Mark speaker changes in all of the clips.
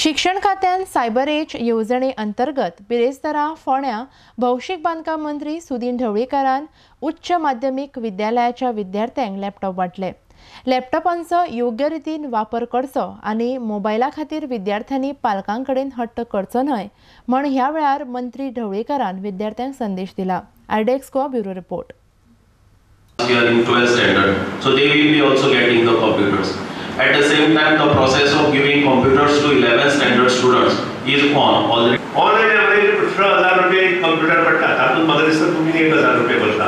Speaker 1: शिक्षण खात्यान cyber as येवजणे अंतर्गत बिरेस्तारा फोंड्या भौशीक बांदकाम मंत्री सुदीन ढवळीकारान उच्च माध्यमीक विद्यालयाच्या विद्यार्थ्यांक लॅपटॉप वांटले. लॅपटॉपांचो योग्य रितीन वापर करचो आनी मोबायला खातीर विद्यार्थ्यांनी पालकां कडेन हट्ट करचो न्हय म्हण ह्या वेळार मंत्री ढवळीकारान विद्यार्थ्यांक संदेश दिला. Iodex Goa bureau report.
Speaker 2: In 12th standard, so they will be also getting the computers. At the same time, the process of giving computers to 11th standard students is on already.
Speaker 3: On an average, 18,000 रुपये computer पडटा, तातूंत म्हाका दिसता तुमी 1,000 रुपये भरता.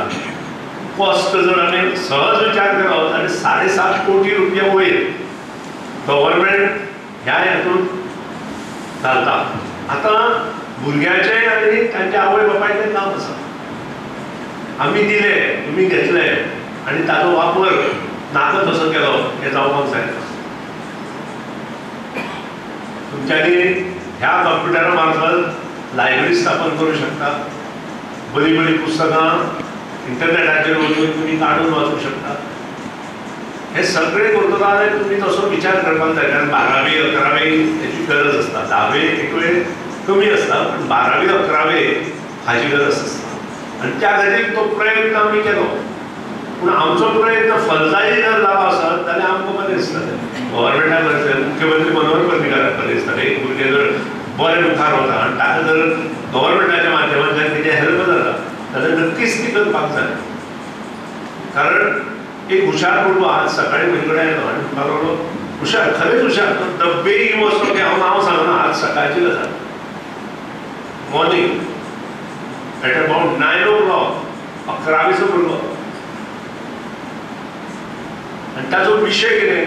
Speaker 3: Cost जर आमी सहज विचार केलो जाल्यार 7.5 कोटी रुपया वयर गव्हर्मेंट ह्या हातूंत घालता. आतां भुरग्याचें आनी तांच्या आवय बापायचें काम आसा. आमी दिले, तुमी घेतले आनी ताचो वापर नाका तसो केलो हें जावपाक जायना. तुमच्यांनी ह्या कंप्युटरा मार्फत लायब्ररी स्थापन करूं शकता. बरीं बरीं पुस्तकां इंटरनेटाचेर वचून तुमी काडून वाचूंक शकता. हे सगळें करतना जाल्यार तुमी तसो विचार करपाक जाय, कारण 12वी 11वी हेची गरज आसता. 10वी एक वेळ कमी आसता, पूण 12वी 11वी हाची गरज आसता. आनी त्या खातीर तो प्रयत्न आमी केलो. पूण आमचो प्रयत्न फलदायी जर जालो आसत जाल्यार आमकां बरें दिसतलें. गव्हर्मेंटाक बरें दिसतलें, मुख्यमंत्री मनोहर पर्रीकाराक बरें दिसतलें. एक भुरगें जर बरें मुखार वता आनी ताका जर गव्हर्मेंटाच्या माध्यमांतल्यान कितें हेल्प जाता जाल्यार नक्कीच ती करपाक जाय. कारण एक हुशार भुरगो आज सकाळी म्हजे कडेन आयलो आनी म्हणपाक लागलो, हुशार, खरेंच हुशार. The way he was talking, हांव नांव सांगना, आज सकाळची गजाल, मॉर्निंग एट अबाउट 9 o'clock, 11वीचो भुरगो. आनी ताचो विशय कितें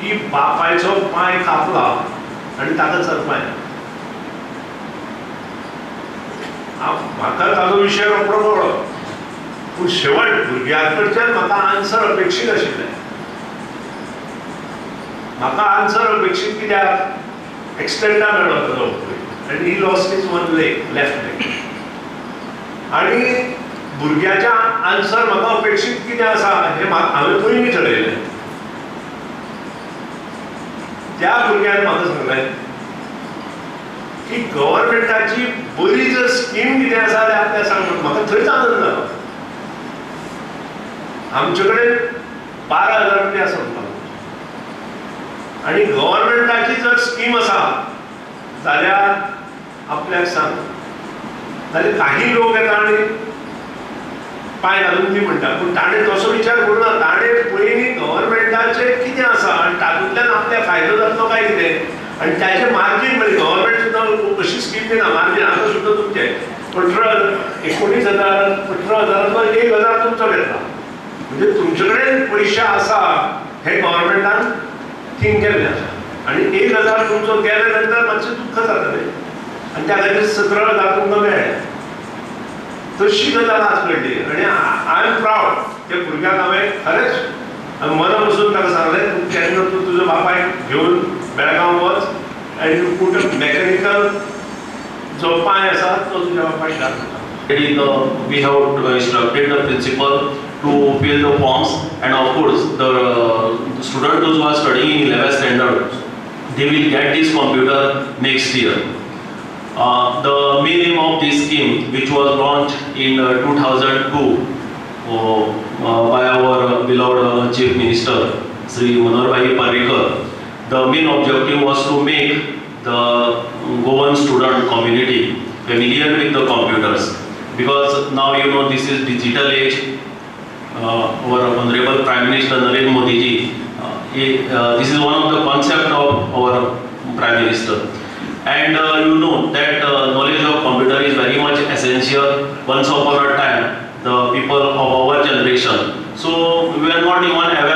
Speaker 3: की बापायचो पांय कापला आनी ताका चलपा येना. म्हाका ताचो विशय रोखडो कळ्ळो, पूण शेवट भुरग्या कडच्यान म्हाका आन्सर अपेक्षीत आशिल्लें. म्हाका आन्सर अपेक्षीत कित्याक, एक्सिडंटा मेळ्ळो ताचो आनी he lost his one leg, left leg. आनी भुरग्याच्या आन्सर म्हाका अपेक्षीत कितें आसा हें हांवें पयलीं ठरयलें. त्या भुरग्यान म्हाका सांगलें की गव्हर्मेंटाची बरी जर स्कीम कितें आसा जाल्यार आपल्याक सांग. म्हाका थंयच आनंद जालो. आमचे कडेन 12,000 रुपया आसा म्हणटा आनी गव्हर्मेंटाची जर स्कीम आसा जाल्यार आपल्याक सांग. जाल्यार काही लोक येता आनी पांय घालून दी म्हणटा, पूण ताणें तसो विचार करूं ना. ताणें पयलीं गव्हर्मेंटाचें कितें आसा आनी तातूंतल्यान आपल्याक फायदो जातलो काय कितें आनी ताचें मार्जीन, म्हणजे गव्हर्मेंट सुद्दां अशी स्कीम दिना मार्जीन. आतां सुद्दां तुमचें 19,000 18,000 1,000 तुमचो घेतला, म्हणजे तुमचे कडेन पयशे आसा हें गव्हर्मेंटान थिंक केल्लें आसा. आनी 1,000 तुमचो गेले नंतर मातशें दुख्ख जातलें आनी त्या खातीर 17,000 तुमकां मेळ्ळें. तशी गजाल आज घडली आनी I am proud. त्या भुरग्याक हांवें खरेंच मना पसून ताका सांगलें, तूं केन्ना तूं तुजो बापायक घेवन बेळगांव वच आनी you put a mechanical जो पांय आसा तो तुज्या बापायक घाल.
Speaker 2: We have instructed the principal to fill the forms, and of course the student who are studying in 11th standard, they will get this computer next year. The main aim of this scheme, which was launched in 2002 by our beloved Chief Minister Sri Manohar Bhai Parrikar, the main objective was to make the Goan student community familiar with the computers, because now you know this is digital age. Our Honorable Prime Minister Narendra Modi ji, this is one of the concept of our Prime Minister. And you know that knowledge of computer is very much essential. Once upon a time, the people of our generation, so we are not even aware